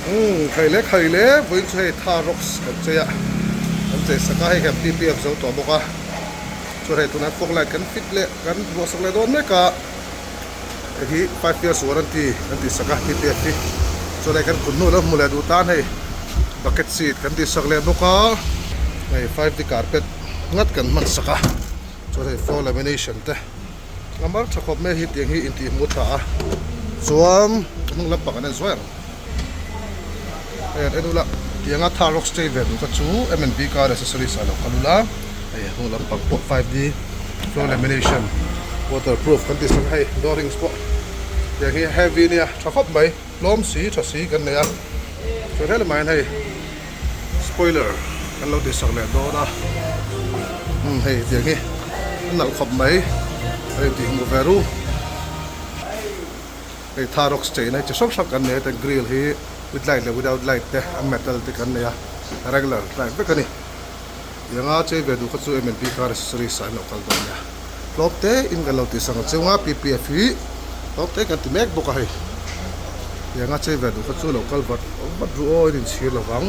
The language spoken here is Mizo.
Umm khai le khai le vawiin chu hei tha rocks kan chei a kan chei sak a hei hian ppf zo tawh bawk a chuan hei tunah fog light kan fit leh kan vuah sak leh dawn mek a hei hi five years warranty kan tih sak a ppf hi chuan hei kan kut hnu lo hmu leh duh tan hei bucket seat kan tih sak leh bawk a hei 5d carpet ngat kan hman sak a chuan hei floor lamination te. A mar tha khawp mai hi tiang hi intih hmuh tha a chuan hnung lampang an en zuai ang hei an en ula tianga thar rock stay ve duh kha chu M and B car accessories ah lo kal ula hei hnung lampang pawh 5D floor lamination waterproof kan tih sak a hei door rings pawh tiang hi heavy ania tha khawp mai tlawm si tha si kan nei a chuan helama hian hei Spoiler kan lo tihsak leh dawn a, umm hei tiang hi a nalh khawp mai a in tih hmuh ve ru. Hei tharox cheina hi chi hrang hrang kan nei a heta grill hi with light leh without light te a metal te kan nei a regular type vek a ni. Tianga chei ve duh kha chu M and P car accessories ah an lo kal dawn nia. Tlawm te in kan lo tihsak ang cheu a PPF hi tlawm te kan ti mek bawk a hei. Tianga chei ve duh kha chu lo kal vat vat ru aw in inchhir lo vang.